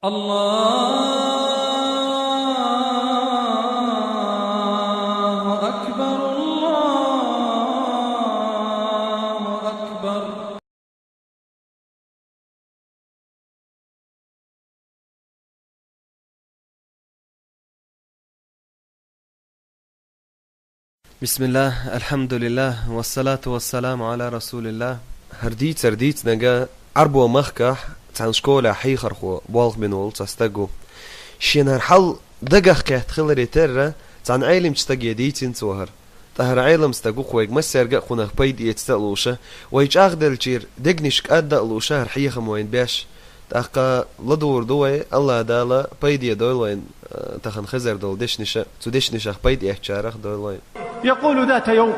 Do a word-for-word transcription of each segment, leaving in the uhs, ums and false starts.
الله أكبر، الله أكبر. بسم الله، الحمد لله، والصلاة والسلام على رسول الله. ХӀара дийцар дийцинарг Ӏарбойн махкахь цхьана школехь хьехархо болх бина волу цхьа стаг ву. Шена хӀара хьал дагах кхетта хиларе терра, цхьана Ӏеламчу стаге дийцина цо хӀара. ТӀаккха хӀара Ӏеламстаг ву-кх вайга массаьрга а кхунах пайда эца а лууш, вай чӀагӀделлачеран дегнаш кӀадда а лууш, хӀара хьехам вайна беш. ТӀаккха ладугӀур ду вай, АллахӀ Дала пайде дойла вайна, э, тахана хезар долу дешнаш, цу дешнашах пайда эцначарах дойла вай. يقول: ذات يوم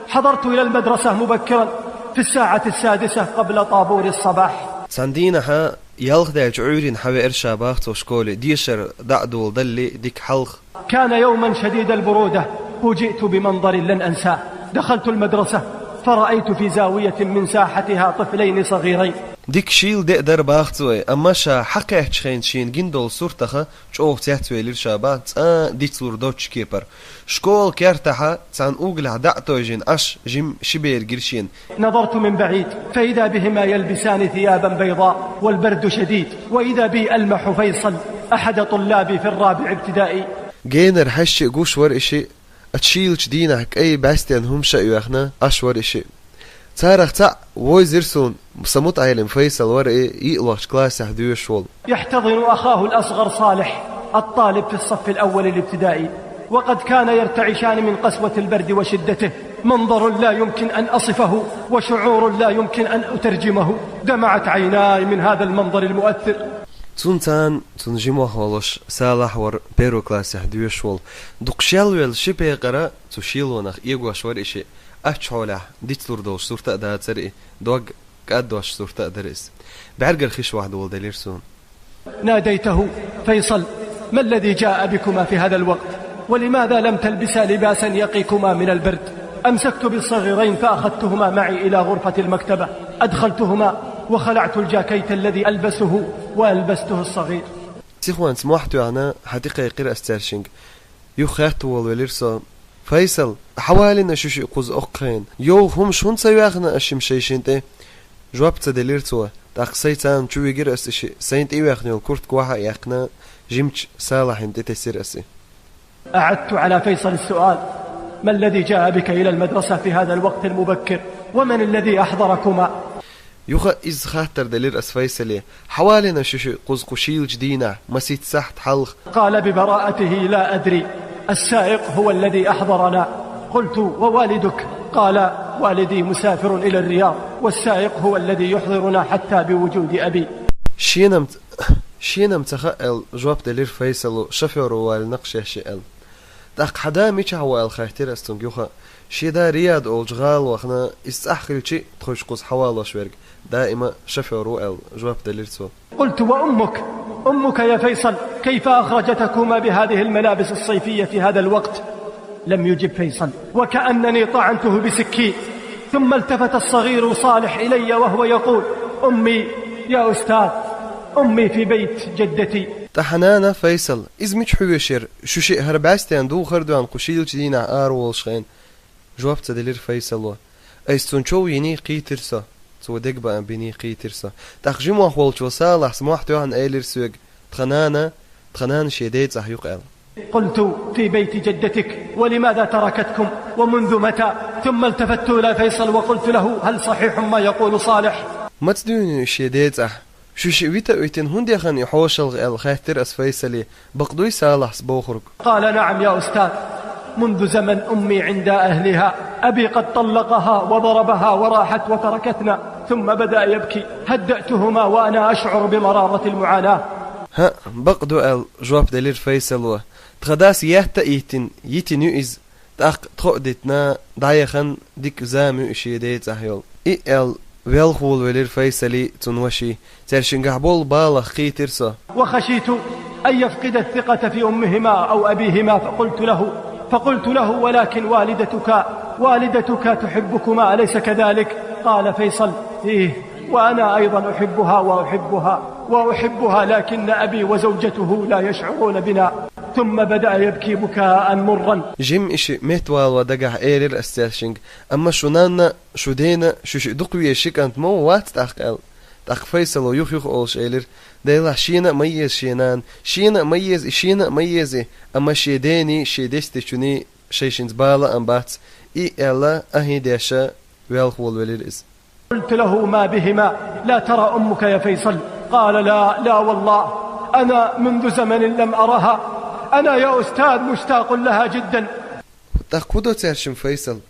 حضرت إلى المدرسة مبكرا في الساعة السادسة قبل طابور الصباح. Цхьана дийнахь ялх даьлча Ӏуьйранна хьан веара ша, бах цо, школе, дешар дӀа а долале дика хьалха. كان يوما شديد البرودة، فوجئت بمنظر لن أنساه. دخلت المدرسة فرأيت في زاوية من ساحتها طفلين صغيرين. Дика шийла де а дара, бах цо, амма ша хьакхаьчча хенахь шена гина долу суртах чӀогӀа цецвелира ша, бах, цкъа а дицлур доцучу кепара. Школа кертахь цхьана угалехь дӀа а тевжина Ӏаш жима ши бер гира шена. نظرت من بعيد فإذا بهما يلبسان ثيابا بيضاء والبرد شديد، وإذا بي ألمح فيصل أحد طلابي في الرابع ابتدائي. Генара хьаьжча а гуш вара и шиъ, оцу шийлачу дийнахь кӀайн бӀаьстенан хӀумаш а оьхна Ӏаш вара и шиъ. Царах цхьаъ вевзира суна, сан мутаӀелим Файсал вара и, йиълагӀчу классехь доьшуш волу. يحتضن أخاه الأصغر صالح الطالب في الصف الأول الابتدائي، وقد كان يرتعشان من قسوة البرد وشدته. منظر لا يمكن أن أصفه، وشعور لا يمكن أن أترجمه. دمعت عيناي من هذا المنظر المؤثر. Цуьнан царна, цуьнан жимах волуш Салахь вара первый классехь доьшуш волу. Дукха шелвелла ши пекъара цу шийлонах эгош вара и шиъ. Аччу хьолехь дицлур долуш сурт а дацара и, дог кӀаддош сурт а дара иза. БӀаьргара хиш вахь доладелира суна. ناديته: فيصل، ما الذي جاء بكما في هذا الوقت؟ ولماذا لم تلبسا لباسا يقيكما من البرد؟ أمسكت بالصغيرين فأخذتهما معي إلى غرفة المكتبة، أدخلتهما وخلعت الجاكيت الذي ألبسه وألبسته الصغير. Сихонца мохь тоьхна, хьатӀекхайкхира ас цаьршинга. Юха хаьтта волавелира со: «Файсал, хьавалийна шу шиъ кхуза оккхахьена? Йовха хӀумаш хӀунда ца йоьхна аш шимма шайшинна тӀе?» Жоп ца делира цо. ТӀаккха сайца чу вигира ас и шиъ. Сайна тӀе йоьхна йолу куртка вахьа а яьккхина, жимачу Салахьина тӀе тесира ас и. أعدت على فيصل السؤال: ما الذي جاء بك إلى المدرسة في هذا الوقت المبكر؟ ومن الذي أحضركما؟ Юха иза хаттар делира ас Файсале: «Хьавалийна шу шиъ кхуза кху шийлачу дийнахь, масийтта сахьт хьалха?» قال ببراءته: لا أدري، السائق هو الذي أحضرنا. قلت: ووالدك؟ قال: والدي مسافر إلى الرياض، والسائق هو الذي يحضرنا حتى بوجود أبي. Шена-м, шена-м ца хаьа, аьлла, жоп делира Файсало, шофёро валийна-кх шаьш шиъ аьлла. ТӀаккха хьан да мичахь ву аьлла хаьттира ас цуьнга юха. Шен да Рияд олучу гӀала вахана, иза цӀахь хилча а тхойша кхуза хьавалош верг даима шофёр ву аьлла, жоп делира цо. قلت: وأمك؟ أمك يا فيصل، كيف أخرجتكما بهذه الملابس الصيفية في هذا الوقت؟ لم يجب فيصل، وكأنني طعنته بسكين. ثم التفت الصغير صالح إلي وهو يقول: أمي يا أستاذ، أمي في بيت جدتي. ТӀаккха хьан нана, Файсал, иза мича хьоьшура, шу шиъ хӀара бӀаьстенан духар а доьхна кху шийлачу дийнахь ара волуш хенахь? Жоп ца делира Файсало. Айса цунна чов йиний кхийтира со. Цо дегабаам биний кхийтира со. ТӀаккха жимох волчо Салахьс мохь тоьхна элира соьга: «Тхан нана, тхан нана шен ден цӀахь ю-кх», аьлла. قلت: في بيت جدتك، ولماذا تركتكم؟ ومنذ متى؟ ثم التفت إلى فيصل وقلت له: هل صحيح ما يقول صالح؟ Маца дуьйна ю шен ден цӀахь? Шу шиъ вита а витина, хӀунда яхана и хьошалгӀа, аьлла, хаьттира ас Файсале. Бакъ дуй Салахьс бохург? قال: نعم يا أستاذ، منذ زمن أمي عند أهلها، أبي قد طلقها وضربها وراحت وتركتنا. ثم بدأ يبكي. هدأتهما وأنا أشعر بمرارة المعاناة. ХӀаъ, бакъ ду, аьлла, жоп делира Файсало. Тхан дас етта а йиттина, йитина ю иза. ТӀаккха тхо а дитина, дӀаяхана дика зама ю и шен ден цӀахь йолу. И аьлла, велха волавелира Файсалий, цуьнан ваший. Цаьршингахь болу балах кхийтира со. وخشيت أن يفقد الثقة في أمهما أو أبيهما، فقلت له، فقلت له: ولكن والدتك، والدتك تحبكما، أليس كذلك؟ قال فيصل: إيه، وأنا أيضا أحبها وأحبها. وأحبها، لكن أبي وزوجته لا يشعرون بنا. ثم بدأ يبكي بكاء مرا. Жимма и шиъ меттавала дагахь элира ас цаьршинга: «Амма шун нанна, шун дена, шуьшиъ дукха везаш ши кӀант ма ву, вац тӀаккха?» — аьлла. ТӀаккха Файсало юх-юха олуш элира: «Делахь, шена а ма еза шен нана, шена а ма еза и, шена а ма еза и, амма шен дений, шен дестечуьний шайшинца бала а бац». И аьлла, ахӀи деш, велха волавелира иза. قلت له: ما بهما؟ لا ترى أمك يا فيصل؟ قال: لا، لا والله، أنا منذ زمن لم أرها. أنا يا أستاذ مشتاق لها جدا. «ТӀаккха хӀун до цаьршимма, Файсал?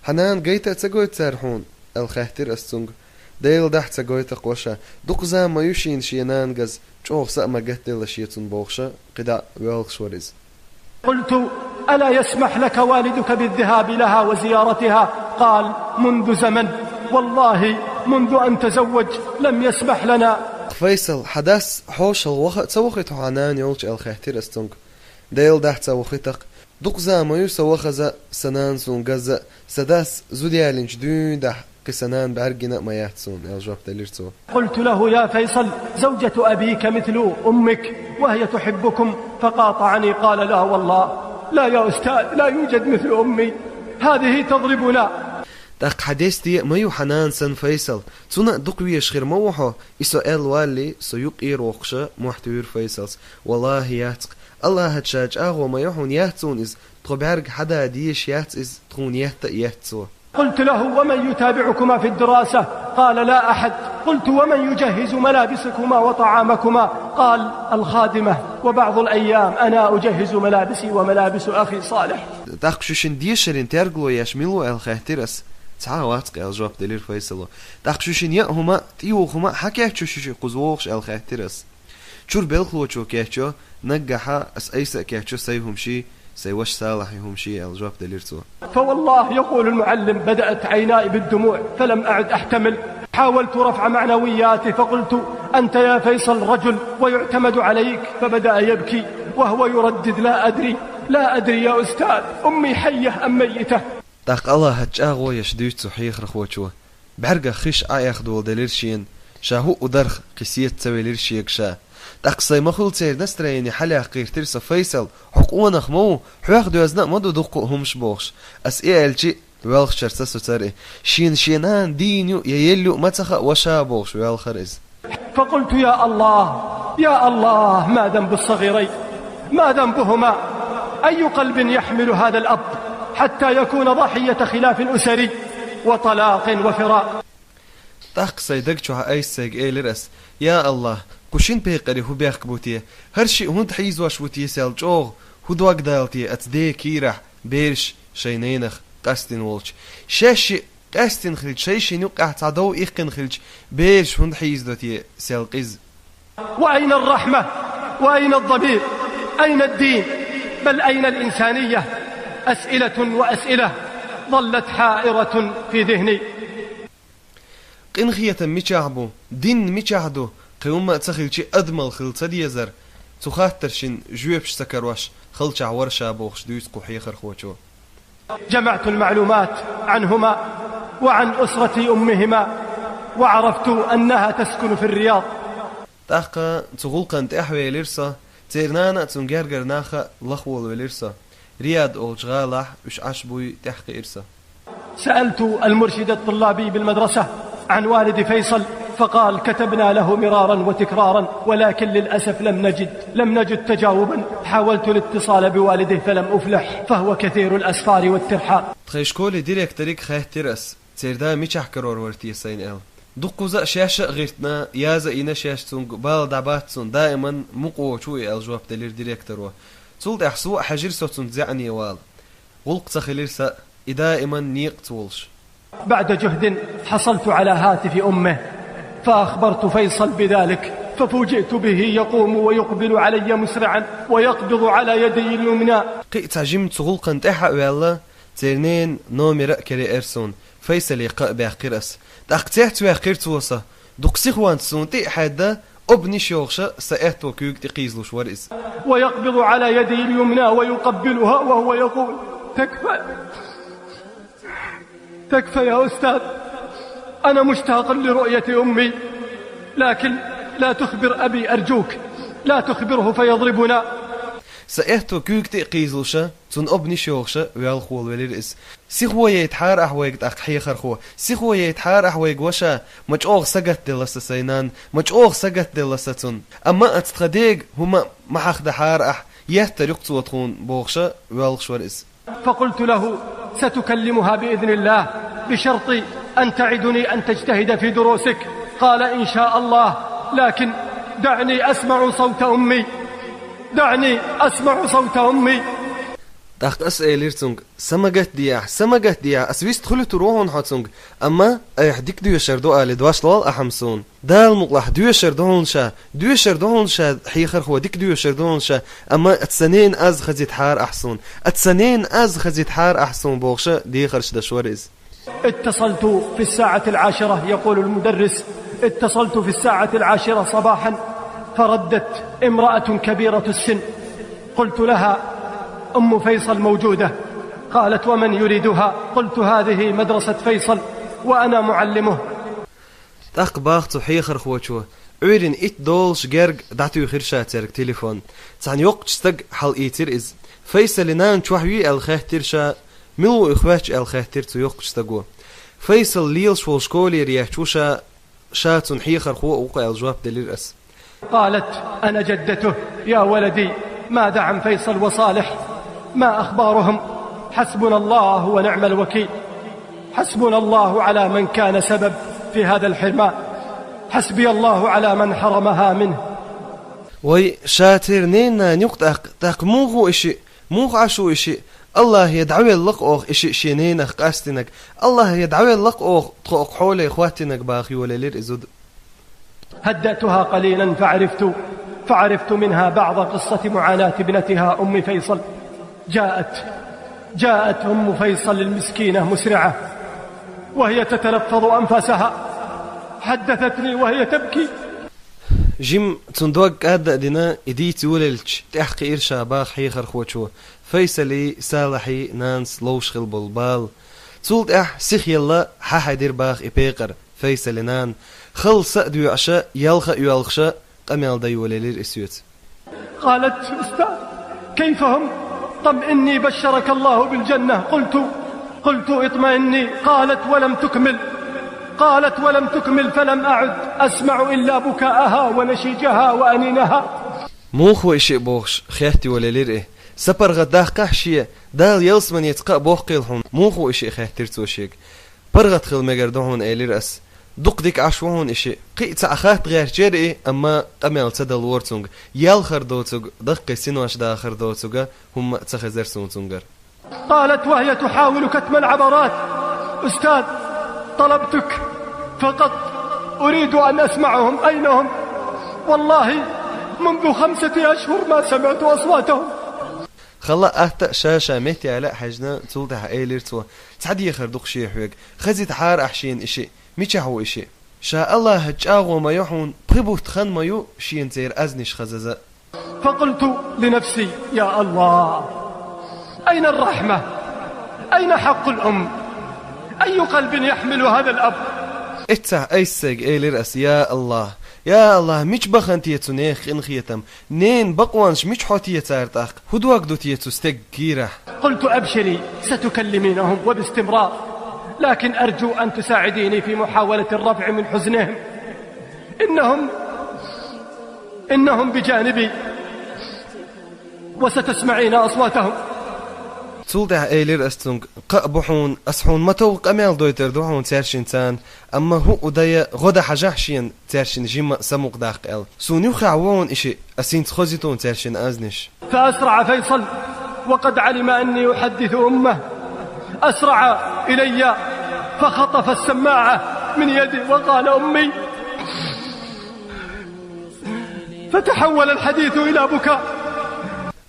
Хьан нана гайта а ца гойту цара хьуна?» — аьлла хаьттира ас цуьнга. «Делан дуьхьа ца гойту-кх, ваша. Дукха зама ма ю шена шен нана гац, чӀогӀа са а ма гатделла шен цунна», — бохуш, кхидӀа воьлхуш вара иза. قلت: ألا يسمح لك والدك بالذهاب لها وزيارتها؟ قال: منذ زمن، والله منذ أن تزوج لم يسمح لنا. «Файсал, хьан дас хьошалгӀа ваха а ца вохуьйту хьан нана йолчу?» — аьлла хаьттира ас цуьнга. «Делан дуьхьа ца вохуьйту-кх. Дукха зама ма ю со вахаза, сан нана суна газза. Сан дас зуда ялийнчу дуьйна дахьа кхин сан нана бӀаьргина а ма яц суна», — аьлла жоп делира цо. قلت له: يا فيصل، زوجة أبيك مثل أمك، وهي تحبكم. فقاطعني، قال: لا والله، لا يا أستاذ، لا يوجد مثل أمي، هذه تضربنا. «ТӀаккха хьан дас те а ма ю хьан нана санна, Файсал. Цунна а дукха везаш хир ма ву хьо, и со аьлла валале, со юкъ эр воккхуш, мохь туьйхира Файсалс. Валлахьи, яц-кх. АллахӀаца ша чӀагӀо ма йо хьуна, яц суна иза. Тхо бӀаьрга хьада дезаш яц иза, тхуна етта а етта цо». قلت له: ومن يتابعكما في الدراسة؟ قال: لا أحد. قلت: ومن يجهز ملابسكما وطعامكما؟ قال: الخادمة، وبعض الأيام أنا أجهز ملابسي وملابس أخي صالح. «ТӀаккха шу шина дешарийн тергалон еш мила ву?» — аьлла хаьттира ас. «Цхьа а вац-кх», — аьлла жоп делира Файсало. «ТӀаккха шу шина яа хӀума, тӀеюха хӀума хьан кечйо шу шиъ кхуза вогӀуш?» — аьлла хаьттира ас. «Чуьра белхалочо кечйо, наггахьа ас айса а кечйо сайн хӀумаший, сайн ваша Салахьан хӀумаший», — аьлла жоп делира цо. فوالله، يقول المعلم، بدأت عيناي بالدموع فلم أعد أحتمل. حاولت رفع معنوياته فقلت: أنت يا فيصل رجل ويعتمد عليك. فبدأ يبكي وهو يردد: لا أدري، لا أدري يا أستاذ، أمي حية أم ميتة. ТӀаккха АллахӀаца чӀагӀо еш дуьйцу цу хьехархочо. БӀаьргах хиш Ӏаэхдолу делира шена, ша хӀуъу дарх кхин сета ца велира шега ша. ТӀаккха сайн ма-хуьллу церан настроени хьалех кхийтира со: «Файсал, хьо къонах ма ву, хьох доьзна а ма ду дуккха а хӀумаш», — бохуш. Ас и аьлчи, воьлхучуьра ца соцура и. Шена шен нана дийна ю я елла ю а ма ца хаьа, ваша, бохуш, воьлхура иза. فقلت: يا الله، يا الله، ما ذنب الصغيرين؟ ما ذنبهما؟ أي قلب يحمل هذا الأب حتى يكون ضحية خلاف أسري وطلاق وفراق؟ ТӀаккха сайн даг чохь айса сайга элира ас: «Я АллахӀ, кху шина пекъаре хӀун бехк бу те? ХӀара шиъ хӀунда хьийзош ву те сел чӀогӀа? ХӀун дог дала те оцу ден кийрахь бераш шайн ненах къастина волчу? Шаьш шиъ къаьстина хилча, шайшинна юккъехь цхьа дов иккхина хилча, бераш хӀунда хьийзадо те сел къиза?» وأين الرحمة؟ وأين الضمير؟ أين الدين؟ بل أين الإنسانية؟ أسئلة وأسئلة ظلت حائرة في ذهني. Къинхетам мичахь бу? Дин мичахь ду? Кхин хӀумма а ца хилчи, адамалла хила ца дезара? Цу хаттаршна жоьпаш ца карош, халчахь вара ша, бохуш, дуьйцу кху хьехархочо. جمعت المعلومات عنهما وعن أسرة أمهما، وعرفت أنها تسكن في الرياض. ТӀаккха цу гӀуллакхана тӀаьхьавелира со, церан нана а, цуьнан гергара нах а лахволавелира со. Рияд олучу гӀалахь уьш Ӏаш буй тӀаьхьакхиира со. سألت المرشد الطلابي بالمدرسة عن والد فيصل، فقال: كتبنا له مرارا وتكرارا، ولكن للأسف لم نجد، لم نجد تجاوبا. حاولت الاتصال بوالده فلم أفلح، فهو كثير الأسفار والترحال. Тхайн школе директоре хаьттира ас, церан да мичахь карор вара те сайна аьлла. Дуккхуза а шаьш а гӀиртина, яза а йина шаьш, цуьнга бала дӀабац цунна, даиман мукъа воцуш ву и аьлла жоп делира директоро. Цул тӀаьхьа суна а хьаьжира со цуьнца зӀене вала. ГӀуллакх ца хилира сан а, и даиман некъаца волуш. بعد جهد حصلت على هاتف أمه، فأخبرت فيصل بذلك، ففوجئت به يقوم ويقبل علي مسرعا ويقبض على يدي اليمنى. Кхин а цхьа жимма цу гӀуллакхана тӀаьхьа а ваьлла, церан ненан номер а караеара суна, Файсале кхаъ баьккхира ас. ТӀаккха цецваьккхира цо сан. Дукха сихонца суна тӀе а хьаьдда, обниш йохуша, сан аьтто куьйга тӀе кхийзалуш вара иза. ويقبض على يدي اليمنى ويقبلها وهو يقول: تكفى، تكفى يا أستاذ، أنا مشتاق لرؤية أمي، لكن لا تخبر أبي أرجوك، لا تخبره فيضربنا. Сан аьтту куьйга тӀе а кхийзалуш, цунна обниш йохуш, воьлхуш велира иза. Сихо яйтахьара ахь вайга, тӀаккха хьехархо, сихо яйтахьара ахь вайга, ваша, ма чӀогӀа сагатделла сан сайн нана, ма чӀогӀа сагатделла сан цунна. Амма аца тхан дега хӀума ма хьахдахьара ахь, еттар ю-кх цо тхуна, бохуш, воьлхуш вара иза. فقلت له: ستكلمها بإذن الله، بشرط أن تعدني أن تجتهد في دروسك. قال: إن شاء الله، لكن دعني أسمع صوت أمي، دعني أسمع صوت أمي. ТӀаккха ас элира цунга: «Са ма гатдехьа, са ма гатдехьа, ас вист хуьлуьйтур ву хьуна хьо цунга, амма айхьа дика доьшур ду али дош лол ахьа-м суна. Дала мукъалахь, доьшур ду хьуна ша, доьшур ду хьуна ша, хьехархо, дика доьшур ду хьуна ша, амма аса сан ненан аз хазийтахьара ахь суна, аса сан ненан аз хазийтахьара ахь суна», — бохуш, дехарш деш вара иза. اتصلت في الساعة العاشرة، يقول المدرس: اتصلت في الساعة العاشرة صباحا، فردت امرأة كبيرة السن. قلت لها: أم فيصل موجودة. قالت: ومن يريدها؟ قلت: هذه مدرسة فيصل وأنا معلمه. ТӀаккха баха цу хьехархочо, Ӏуьйранна итт долуш герга дӀатуьйхира ша цаьрга телефон. Цхьана йоккхачу стага хьалаийцира иза. Файсалан нана чохь юй аьлла хаьттира ша, мила ву и хоьттуш аьлла хаьттира цу йоккхачу стаго. Файсал лелаш волу школера етташ ву ша, ша цуьнан хьехархо а ву-кх аьлла жоп делира аса. قالت: أنا جدته. يا ولدي، ماذا عن فيصل وصالح؟ ما أخبارهم؟ حسبنا الله ونعم الوكيل. حسبنا الله على من كان سبب في هذا الحرمان. حسبي الله على من حرمها منه. Вай, ша церан ненан нана ю-кх тӀаккха, тӀаккха муха ву и шиъ, муха Ӏаш ву и шиъ? АллахӀе дӀавелла-кх оха и шиъ шен ненах къастийнарг, АллахӀе дӀавелла-кх оха тхо окху хьоле хӀоттийнарг, баха йолаелира и зуда. هدأتها قليلا فعرفت، فعرفت منها بعض قصة معاناة ابنتها أم فيصل. جاءت، جاءت أم فيصل المسكينة مسرعة وهي تتلفظ أنفاسها. حدثتني وهي تبكي. Жимма цуьнан дог кӀадда а дина, и дийца йолаелча, тӀаьхьакхиира ша, баха хьехархочо, Файсалан, Салахьан нанас ловш хилла болу бала. Цул тӀаьхьа сихъелла хьахьаьдира, баха, и пекъар, Файсалан нана, халла са а доьӀуш, ялх а йоьлхуш, къамел дан йолаелира и соьца. قالت: أستاذ، كيف هم؟ طمئني، بشرك الله بالجنة. قلت، قلت: اطمئني. قالت ولم تكمل، قالت ولم تكمل، فلم أعد أسمع إلا بكاءها ونشيجها وأنينها. Муха ву и шиъ бохуш, хетта йолаелира и. Са паргӀат даккхахьа шен, Дала ялсаманица кхаъ боккхийла хьуна, муха ву и шиъ, хеттира цо шега. ПаргӀат хила мегар ду хьуна, элира ас. Дукха дика Ӏаш ву хьуна и шиъ. Кхин а цхьаъ хатта гӀертара и, амма къамел ца далора цуьнга. Ял хир доцург, даккхий синош дахар доцург хӀумма а ца хезара суна цуьнгара. قالت وهي تحاول كتم العبرات: أستاذ، طلبتك فقط، أريد أن أسمعهم، أين هم؟ والله منذ خمسة أشهر ما سمعت أصواتهم. Халла а, атта а ша-ша меттаяла а хьаьжна, цул тӀаьхьа элира цо: «Цхьа дехар ду-кх шен хьоьга. Хазийтахьара ахь шена и шиъ. Мичахь ву и шиъ? Ша АллахӀаца чӀагӀо ма йо хьуна, пхи бутт хан ма ю шена церан аьзнаш хазаза». فقلت لنفسي: يا الله، أين الرحمة؟ أين حق الأم؟ أي قلب يحمل هذا الأب؟ Эццахь айса сайга элира ас: «Я АллахӀ, я АллахӀ, мича бахана те цу нехан къинхетам? Ненан бакъонаш мичахьо те цара тӀаккха? ХӀун дог ду те цу стеган кийрахь?» قلت: أبشري، ستكلمينهم وباستمرار، لكن أرجو أن تساعديني في محاولة الرفع من حزنهم. إنهم، إنهم بجانبي، وستسمعين أصواتهم. Цул тӀаьхьа элира ас цуьнга: «Кхаъ бу хьуна, ас хьуна ма-тов къамел дойтур ду хьуна цаьршинца, амма хӀуъу дай, гӀо дан хьажахь шена цаьршинна жимма а самукъадаккха аьлла. Суна юххехь ву хьуна и шиъ, ас хӀинца хозуьйту цаьршинна аьзнаш». فأسرع فيصل، وقد علم أني أحدث أمه، أسرع إلي فخطف السماعة من يدي وقال: أمي. فتحول الحديث إلى بكاء.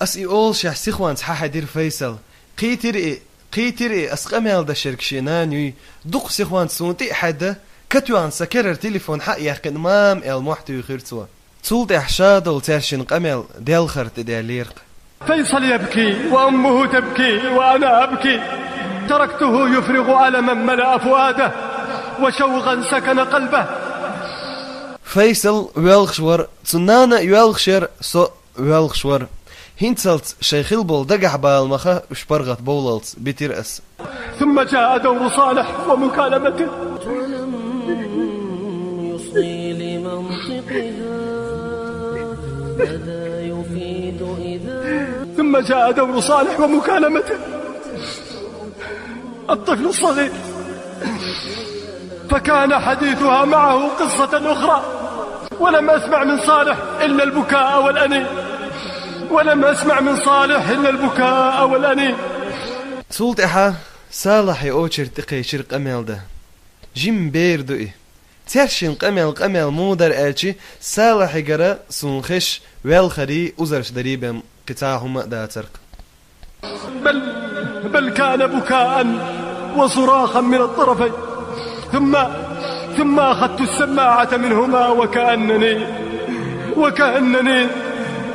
Ас и олушехь сихонца хьахьаьдира Файсал. Кхийтира и, кхийтира и, ас къамел деш ерг шен нана юй. Дукха сихонца суна тӀе а хьаьдда, катоьхна сан керара телефон хьа а яьккхина, «Мама» аьлла, мохь туьйхира цо. Цул тӀаьхьа ша долу цаьршинна къамел делхар тӀедаьллера-кх. فيصل يبكي وأمه تبكي وأنا أبكي. تركته يفرغ ألما ملأ فؤاده وشوقا سكن قلبه. Файсал воьлхуш вар, цун нана а воьлхуш яр, со а воьлхуш вар. ХӀинцалц шайн хилла болу дагахь бала ма хаьа, уьш паргӀат бовлалц битира ас. ثم جاء دور صالح ومكالمته. ولم يصغ لمنطقها ماذا يفيد إذا. ثم جاء دور صالح ومكالمته. الطفل الصغير، فكان حديثها معه قصة أخرى. ولم أسمع من صالح إلا البكاء والأنين. ولم أسمع من صالح إلا البكاء والأنين. Цул тӀаьхьа Салахьи очередь тӀекхечира къамел дан. Жимма бер ду и. Цаьршинна къамел, къамел муха дара аьлча, Салахьигара суна хезаш, велхарий, узарш дарий бен кхин цхьа хӀума а дацара-кх. بل، بل كان بكاء وصراخا من الطرفين. ثم، ثم أخذت السماعة منهما وكأنني، وكأنني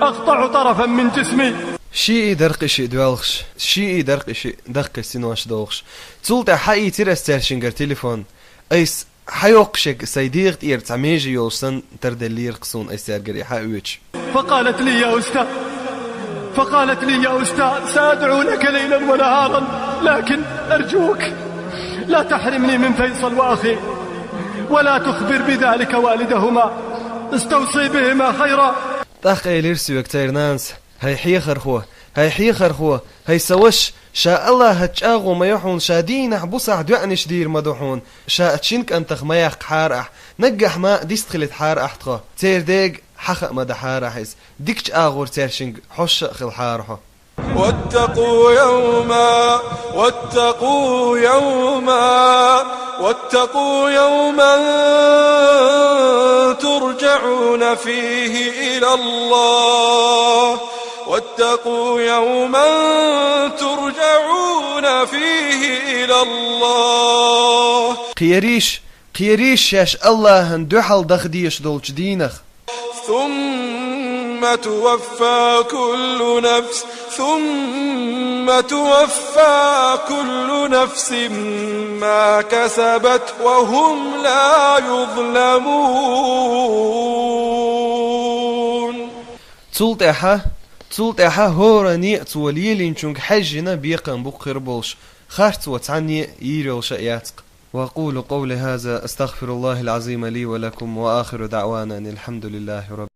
أقطع طرفا من جسمي. Шиъ дара-кх и шиъ доьлхуш, шиъ дара-кх и шиъ даккхий синош дохуш. Цул тӀаьхьа хьаийцира ас цаьршингара телефон. Айса хьайоккхуш ерг сайн дегӀа тӀера цхьа меже йолуш санна тарделлера-кх суна, айса цаьргара и хьаоьцуш. فقالت لي: يا أستاذ، فقالت لي: يا أستاذ، سأدعو لك ليلا ونهارا، لكن أرجوك لا تحرمني من فيصل وأخي، ولا تخبر بذلك والدهما، استوصي بهما خيرا. ТӀаккха элира соьга церан нанас: «ХӀай хьехархо, хӀай хьехархо, хӀай сан ваша, ша Аллахьаца чӀагӀо ма йо хьуна, ша дийнахь-бусахь доӀанаш дийр ма ду хьуна, ша оцу шина кӀантах ма яккхахьара ахь, наггахь ма дистхилийтахьара ахь тхо, церан дега хьан хаа ма дахьара ахь иза. Дикачу агӀор цаьршинга хьош а хилахьара хьо». واتقوا يوما، واتقوا يوما، واتقوا يوما ترجعون فيه إلى الله، واتقوا يوما ترجعون فيه إلى الله. Кхерийша, кхерийша шаьш Аллахьан дуьхьал даха дезаш долчу дийнах. ثم توفى كل نفس، ثم توفى كل نفس ما كسبت وهم لا يظلمون. Цул тӀаьхьа, цул тӀаьхьа хӀоранне а цо лелийначуьнга хьаьжжина бекхам бу-кх хир болуш, харцо цхьанне а йийр йолуш а яц-кх. وأقول قولي هذا، أستغفر الله العظيم لي ولكم، وآخر دعوانا أن الحمد لله رب